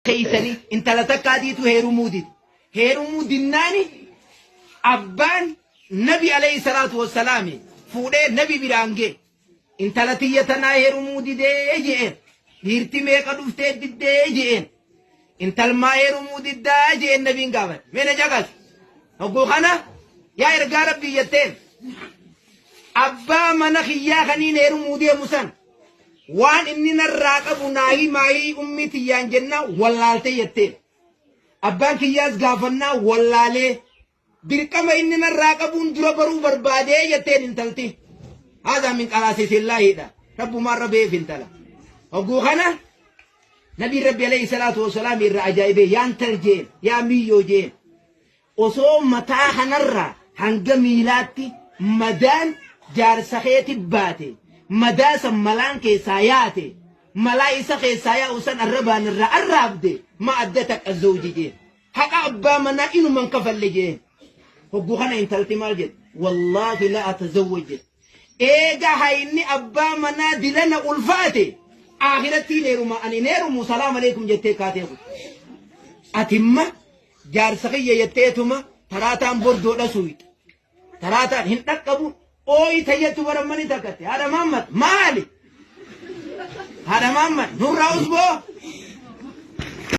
Keeysanii intala takkaatiitu heerumuu dide. Heerumuu dinnaani abbaan nabi alayhi salaatu wassalaami fuudhee nabi biraan gee. Intala tiyya tanaa heerumuu didee je'een. Dhiirti meeqa dhuftee diddee je'een. Intalmaa heerumuu diddaa je'een nabiin gaafate. Mee na caqasi. Hogguu kana yaa ergaa rabbii jetteen. Abbaa mana kiyyaa kaniin heerumuu deemu san Waan inni narraa qabu naa himaayii ummii tiyyaan jennaan wallaalte jetteen. Abbaan kiyyaas gaafannaa wallaalee dirqama inni narraa qabuun dura baruu barbaadee jetteen intalti. Haadhaa min qaraasisillaahiidha. Rabbumaan rabeef intala. Hogguu kana Nabiin Rabbi alayhi salaatu wasalaam irra ajaa'ibee yaa intal jeen yaa miyyoo jeen. Osoo mataa kanarraa hanga miilaatti madaan jaarsa keeti baate, madaa san malaan keessaa yaate, malaa isa keessaa yaa'u san arrabaan irraa arraabde, ma addata haqqa zawji jeen. Haqa abbaa manaa inuma hin kafalle jeen. Hogguu kana intalti maal jette? Wallaahi la atazawwaj jette. Eega hayni abbaa manaa dilana ulfaate aakiratti hin heeruma ani hin heerumu salaam aleekum jettee kaatee kutte. Atimma Jaarsa kiyya jetteetuma taraataan bordoodha suuyxa. Taraataan hin dhaqqabu ooyita jettu barammani takkatti. Haadha Mahammad maali? Haadha Mahammad nurraa usboo.